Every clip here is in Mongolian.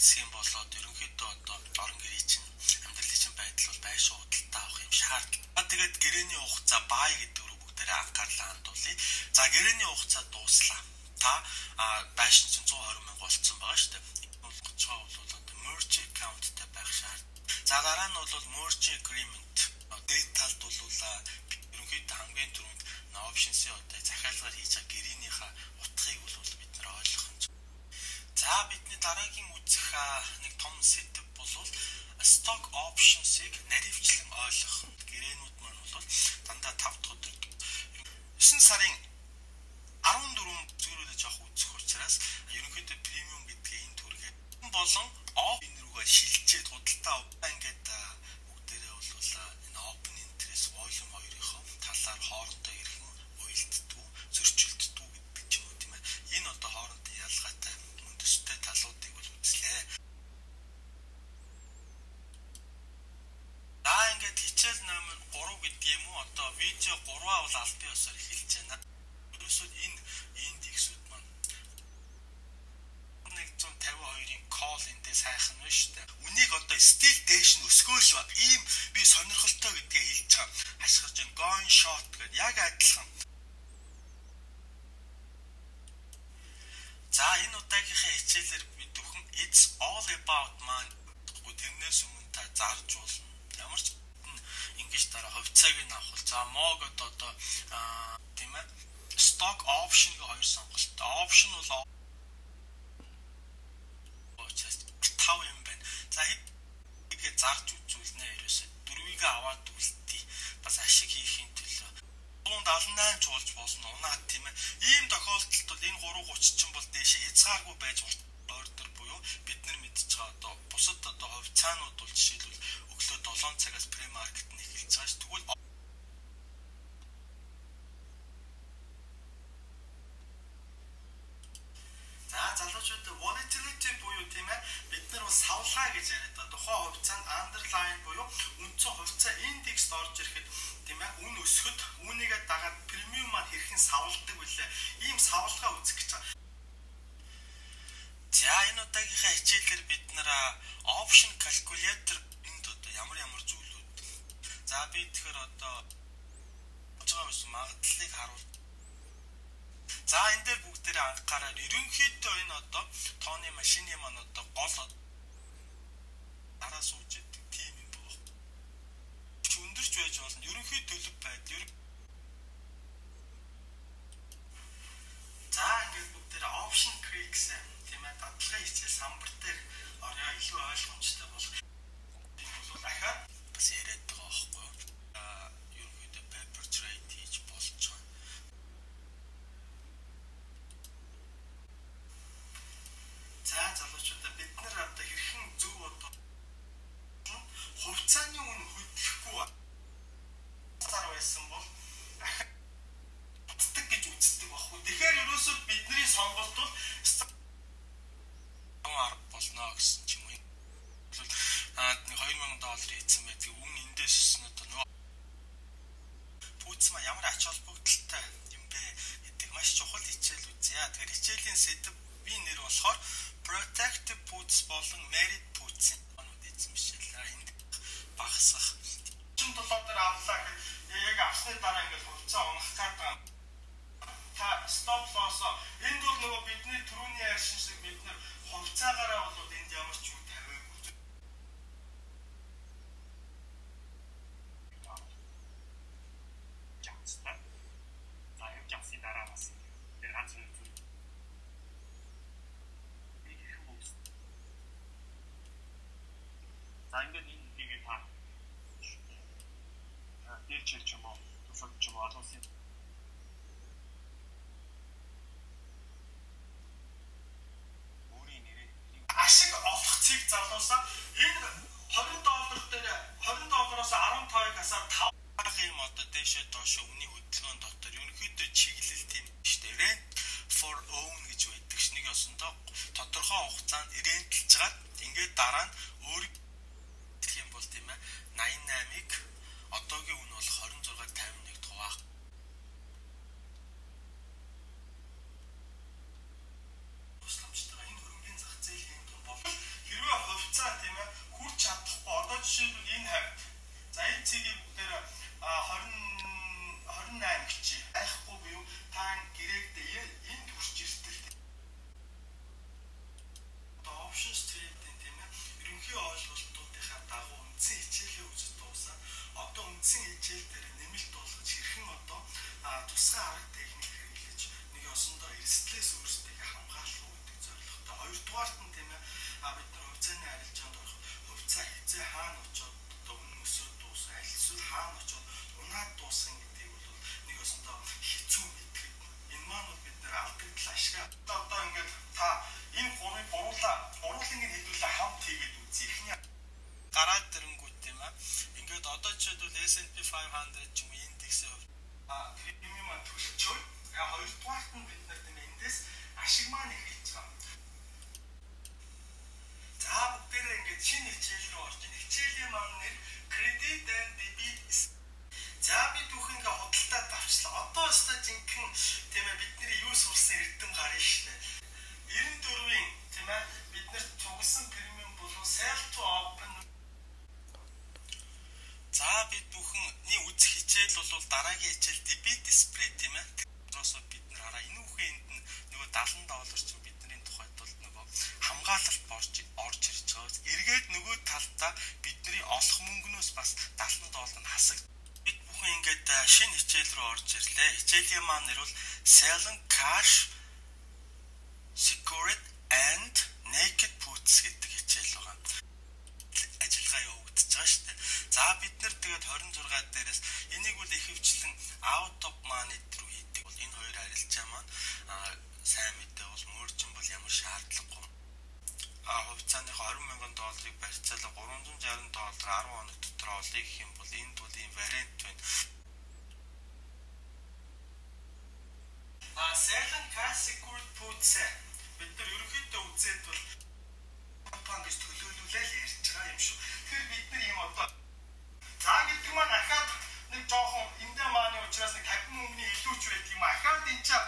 засгийн болоод ерөнхийдөө одоо орон гэрээ чинь амьдралын чинь байдал бол байшин худалдаа авах юм шаардлага. Тэгээд гэрээний хугацаа buy гэдэг рүү бүгдээрээ анхаарлаа хандуулъя. За гэрээний хугацаа дууслаа. Та байшин чинь 120 мянга болцсон байгаа шүү дээ. Болгож байгаа бол одоо merge account-тай байх шаардлага. За дараа нь бол merge agreement дээд талд бол ерөнхийдөө хамгийн түрүүнд options-ийн одоо захиалгаар хийж байгаа гэрээнийхээ утгыг бол бид нар ойлгох юм. За бидний дараагийн үзэх нэг том сэдэв бол stock options-ыг наривчлан ойлгох. Гэрээнүүд маань бол дандаа 5 дахь өдөр 9 сарын 14 зөрүүлж авах үзэх учраас ерөнхийдөө премиум гэдгийг энэ төргээ болон энэ рүүгээ шилжээд худалдаа ингээд бүгдээрээ бол энэ open interest volume хоёрынхоо талаар хоорондоо хэрхэн уялддаг, зөрчилддөг гэдэг ч юм уу тийм ээ. Энэ одоо хоорондын ялгаатай мөн төстэй талуудыг бол үзлээ. За ингээд хичээл номер 3 гэдэг юм уу? Одоо видео 3-аа бол албан ёсоор эхэлж байна. Ерөөсөө энэ индексүүд маань 152-ын call эндээ сайхан байна шүү дээ. Үнийг одоо стил дээш нь өсгөөл ба. Ийм би сонирхолтой гэдгээ хэлж байгаа. Хашгирж байна. Going short гэдэг яг адилхан. За энэ удаагийнхаа хичээлээр бид бүхэн it's all about money тэрнээс өмнө та зарж болно. Ямар ч ингэж дараа хувьцааг нь авах бол за могод одоо тийм ээ stock option гэх хоёр сонголттой. Option бол учраас 5 юм байна. За хэдийгээ зарж үзүүлнэ ерөөсөө дөрвийг аваад үлдээ. Бас ашиг хийхийн төлөө 178 чуулж болно. Унаад тийм ээ. Ийм тохиолдолд бол энэ 330 чинь бол дээшээ хязгааргүй байж ордер буюу бид нар мэдж байгаа одоо бусад одоо хувьцаанууд бол жишээлбэл өглөө 7 цагаас премаркет нь эхэлж байгаа ш. Тэгвэл за залуучууд volatility буюу тийм ээ бид нар бол савлгаа гэж яриад байгаа. Тухайн хувьцаанд underlying буюу үндсэн хувьцаа индекст орж ирэхэд тийм ээ үн өсөхөд үүнийгээ дагаад премиум маань хэрхэн савладаг вүлээ. Ийм савлгаа үзэх гэж байгаа. За энэ удаагийнхаа хичээлээр бид нар option calculator энд одоо ямар ямар зүйлүүд. За би тэгэхээр одоо байгаа байсан магадлалыг харуул. За энэ дээр бүгдээрээ анхаарал ерөнхийдөө энэ одоо тооны машины маань одоо гол дараа сууж идэг тийм юм байна. Өндөрч байж болно. Ерөнхий төлөв байдал. За ингээд бүгдээрээ option creek гэсэн тийм ээ дадлагын хичээл самбар дээр орё илүү ойлгомжтой болох. Энэ бол ахаад бас яриад байгаа байхгүй юу? Ерөнхийдөө paper trade хийж болж байгаа. За залуучуудаа бид нар одоо хэрхэн зөв одоо хувьцааны үн хөдлөхгүй цар байсан бол ахаад гэж үздэг байхгүй. Тэгэхээр ерөөсөө бидний сонголт бол 10 болно гэсэн ч юм уу. Бол $2000 хийсэн байдаг. Үн эндээс өснө одоо нөгөө пүүц маа ямар ач холбогдолтой юм бэ гэдэг маш чухал хичээл үзье. Тэгэхээр хичээлийн сэдвийн нэр болохоор Protective Puts болон Merit Puts-ийн онууд эзэмшил. Энд багасгах 37 дээр авлаа гэхэд яг авсны дараа ингээд хувьцаа унах гээд байгаа. Та stop loss энд бол нөгөө бидний түрүүний ярьсан шиг бид нар хувьцаагаараа бол энд ямар ч юу тавиагүй. Жавцтай. За явж авсны дараа бас тэр ганц нэг зүйл хэрхэн хүмүүс. За ингээд энэ хэдийгээ та дээр чир ч юм уу, тусад ч юм уу олон улсын өөрийн нэрээр ашиг олох цэг залуусаа энэ $20 дээр $20-оос 15-ыг хасаад 5 юм одоо дээшээ доошоо үний хөдөлгөөн дотор ерөнхийдөө чиглэл тийм шүү дээ. Rent for own гэж байдаг ш. Нэг ёсондоо тодорхой хугацаанд рентлж гад ингээд дараа нь өөр гэх юм бол тийм ээ 88-ыг одоогийн үн бол 26.51 хуваах. Тусламжтайгаа энэ хөрөнгөний зах зээлийн том бол хэрвээ талдаа бидний олох мөнгнөөс бас 70 доллар нь хасаг. Бид бүхэн ингээд шинэ хичээл рүү орж ирлээ. Хичээлийн маань нэр бол Selling Cash Secured and Naked Puts гэдэг хичээл байгаа. Ажиллагаа явагдаж байгаа шүү дээ. За бид нэр тэгээд 26 дээрээс энийг бол ихэвчлэн out of money рүү хийдэг. Бол энэ хоёр арилжаа маань сайн мэдээ бол мөржин бол ямар шаардлагагүй. Хувьцааных 20,000 долларыг барьцаалаа 360 доллар 10 хоног дотор олъё гэх юм бол энд бол ийм вариант байна. Selling Cash Secured Puts бид нар ерөнхийдөө үзээд бол компани гэж төлөөлүүлээл ярьж байгаа юм шүү. Тэгэхээр бид нар ийм одоо за гэдэг маань ахаад нэг жоохон эндээ мааны учраас нэг 50 мөнгөний илүүч байдаг юм. Ахаад энэ чаа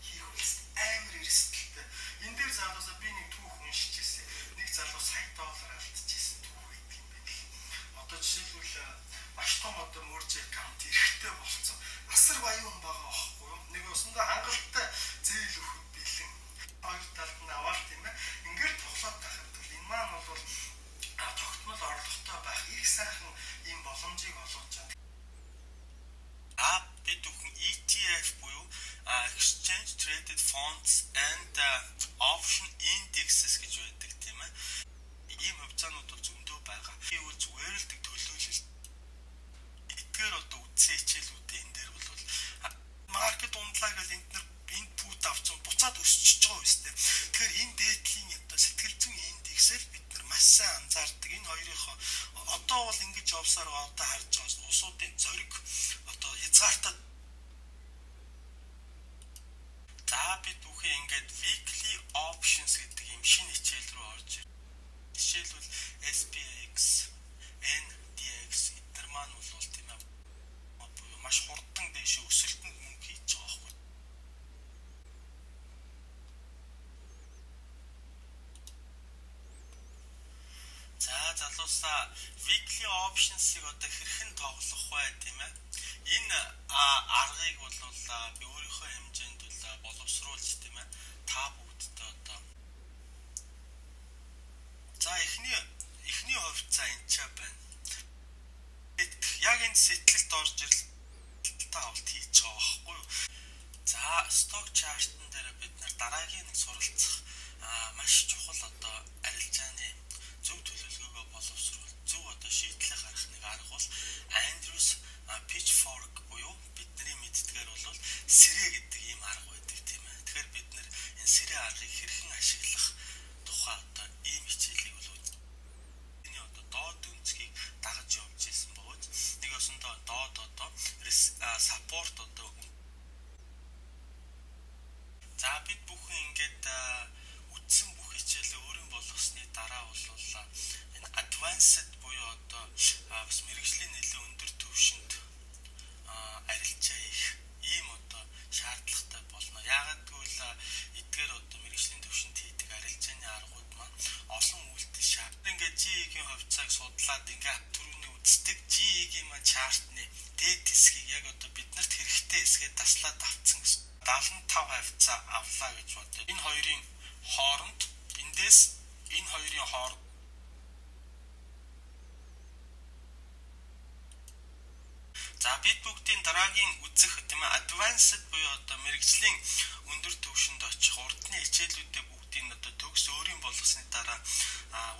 хийх үлс амар эрсдэлтэй. Энэ дээр залуусаа би нэг түүх уншиж ирсэн. Нэг залуу сая доллар алдчихсэн түүх байдаг юм байна л. Одоо жишээлбэл маш том одоо мөрж аккаунт эрэхтэй болцсон. Асар баян хүн байгаа аахгүй юу? Нэг усандаа хангалттай зээл өгөхөд бэлэн. Хоёр талд нь аваад тийм ээ. Ингээд тоглоод байхад бол энэ маань бол тогтмол орлоготой байх их сайхан ийм боломжийг олгож байгаа. Бид бүхэн ETF буюу Exchange Traded Funds and Option Indexes гэж байдаг тийм ээ. Ийм хувьцаанууд бол зөндөө байгаа. Би бол зүгээр л төлөөлөл. Эдгээр одоо үндсэн хичээлүүдээ энэ дээр бол маркет ундлаа гэж энд нар энэ пут авсан буцаад өсчихөж байгаа үстэй. Тэгэхээр энэ дээдлийн одоо сэтгэл зүйн индексээр бид нар маш сайн анзаардаг. Энэ хоёрынхоо одоо бол ингэж явсаар одоо харж байгаа улсуудын зориг одоо хязгаартай. За бид бүхэн ингээд weekly options гэдэг ийм шинэ хичээл рүү орж ирнэ. Жишээлбэл SPX, NDX эдгээр маань бол тийм ээ буюу маш хурдан дээшээ өсөлтөнд мөнгө хийж байгаа байхгүй. За залуусаа weekly options-ыг одоо хэрхэн тоглох вэ тийм ээ? Энэ аргыг бол би өөрийнхөө хэмжээнд бол боловсруулж тийм ээ та бүгдтэй одоо за эхний хувьцаа энэ ч байна. Яг энэ сэтэлд орж ирэл та авалт хийж байгаа байхгүй юу? За stock chart-н дээр бид нар дараагийн нэг суралцах маш чухал одоо арилжааны зөв төлөвлөгөөгөө боловсруул зөв одоо шийдлээ гаргах нэг арга бол Andrews Pitchfork буюу бидний мэддгээр бол сэрэ гэдэг ийм арга байдаг тийм ээ. Тэгэхээр бид нэр энэ сэрэ аргыг хэрхэн ашиглах тухай одоо ийм хичээлийг бол энэ одоо доод өнцгийг дагаж явж исэн бөгөөд нэг осондоо доод одоо support одоо за бид бүхэн ингээд үтсэн бүх хичээлээ өөрийн болгосны дараа бол энэ advanced буюу одоо бас мэргэжлийн нэлээд өндөр түвшинд арилжаа хийх ийм одоо шаардлагатай болно. Яагаад гэвэл эдгээр одоо мэргэжлийн түвшинд хийдэг арилжааны аргууд маань олон үйлдэл шаард. Ингээд GE-ийн хувьцааг судлаад ингээд түрүүний үздэг GE-ийн маань чартны дээд хэсгийг яг одоо биднэрт хэрэгтэй хэсгээ таслаад авцсан гэсэн. 75 хувьцаа авлаа гэж бодъё. Энэ хоёрын хооронд эндээс энэ хоёрын хооронд за бид бүгдийн дараагийн үзэх тийм ээ advanced буюу одоо мэргэжлийн өндөр түвшинд очих урдны хичээлүүдээ бүгдийг одоо төгс өөрийн болгосны дараа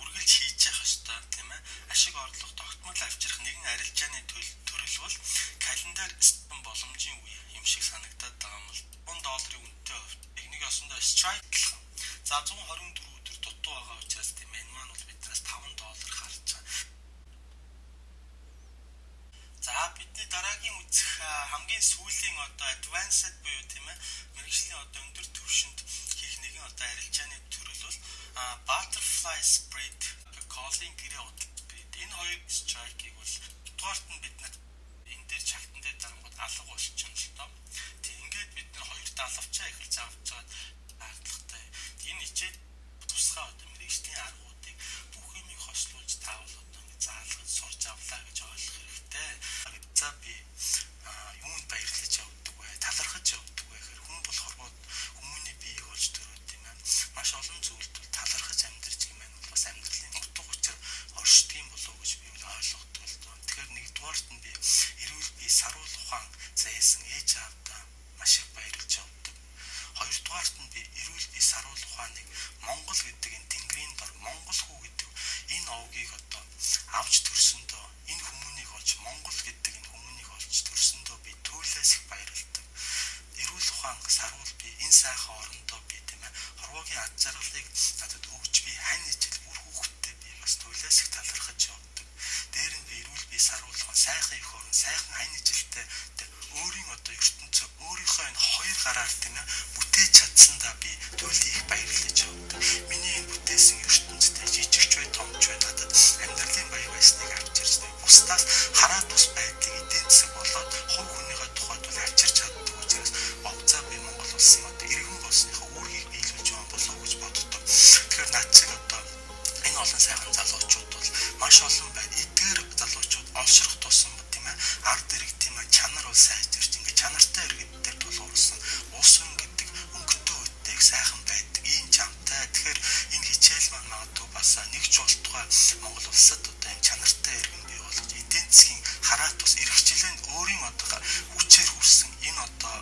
үргэлж хийж явах ёстой тийм ээ ашиг орлого тогтмол авчрах нэгэн арилжааны төрөл бол календар боломжийн үе юм шиг санагдаад байгаа юм бол 100 долларын үнэтэй хувьд нэг осондоо strike-лах. За 124 өдөр дутуу байгаа учраас тийм ээ энэ маань бол биднээс 5 доллар харж байгаа. За бидний дараагийн үзэх хамгийн сүүлийн одоо advanced буюу тийм ээ мэргэжлийн одоо өндөр түвшинд хийх нэгэн одоо арилжааны төрөл бол butterfly spread, calling гэрээ худал spread. Энэ хоёр strike-ыг бол дугаарт нь бид нар энэ дээр чагтан дээр дарангууд алга болчихно л доо. Тэг ингээд бид нар хоёр далавчаа эхэлж авч чаад шаардлагатай. Энэ хичээл тусгай одоо мэргэжлийн аргуудыг бүх юмыг хослуулж таавал одоо ингэ заалгаж сурж авлаа гэж ойлгох хэрэгтэй. За би юунд баярлаж явдаг вэ? Талархаж явдаг вэ гэхээр хүн болохоор хүмүүний биеийг олж төрөөд тийм ээ. Маш олон зүйлд талархаж амьдарч юм байна бол бас амьдралын олон сайхан залуучууд бол маш олон байна. Эдгээр залуучууд олшрох тусам, тийм ээ, ард иргэдийн маань чанар бол сайжирч, ингээд чанартай иргэдээр тулгуурласан улс өн гэдэг өнгөтэй өөдтэй их сайхан байдаг. Ийм чамтай. Тэгэхээр энэ хичээл маань магадгүй бас нэг ч болтугай Монгол улсад одоо ийм чанартай иргэн бий болгож, эдийн засгийн хараат бас эрхчлээнд өөрийн одоо хүчээр хүрсэн энэ одоо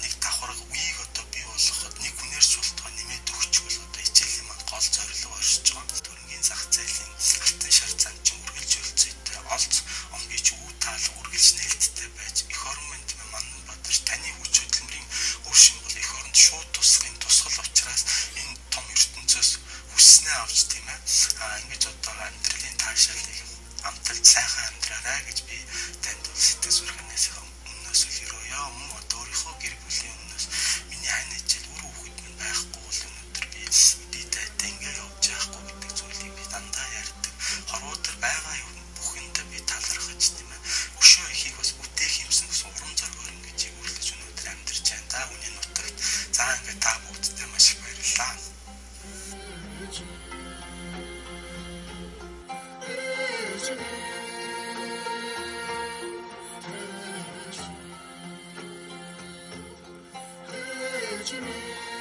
нэг давхарга үеийг одоо бий болгоход нэг хүнээр ч болтугай нэмээд өгчих бол одоо хичээлийн маань гол зорилго оршиж байгаа. Төрөнгийн зах зээлийн алтан шар зам чинь үргэлж өлцөйтэй, олц омгийч үү таал үргэлж нээлттэй байж, эх орон минь Манан Бадарч таны хүч хөдөлмөрийн үр шим бол эх оронд шууд тусгын тусгал учраас энэ том ертөнцөөс хүснээ авч, тийм ээ, ингэж одоо амьдралын таашаалыг амталж сайхан амьдраарай гэж би танд бол сэтгэл зүрхнээс өмнөөс л өрөөё. Мөн одоо өөрийнхөө гэр бүлийн өмнөөс миний хань хичээл үр хүүхэд минь байхгүй бол өнөөдөр би дайтай ингэ явж яахгүй гэдэг зүйлийг би дандаа ярьдаг. Хорвоо дээр байгаа юм бүхэндээ би талархаж, тийм ээ, өшөө ихийг бас бүтээх юмсан гэсэн урам зоригоор ингэж үргэлж өнөөдөр амьдарч байна. Да хүний нутагт. За ингээд та бүгдтэй маш их баярлалаа. Thank you.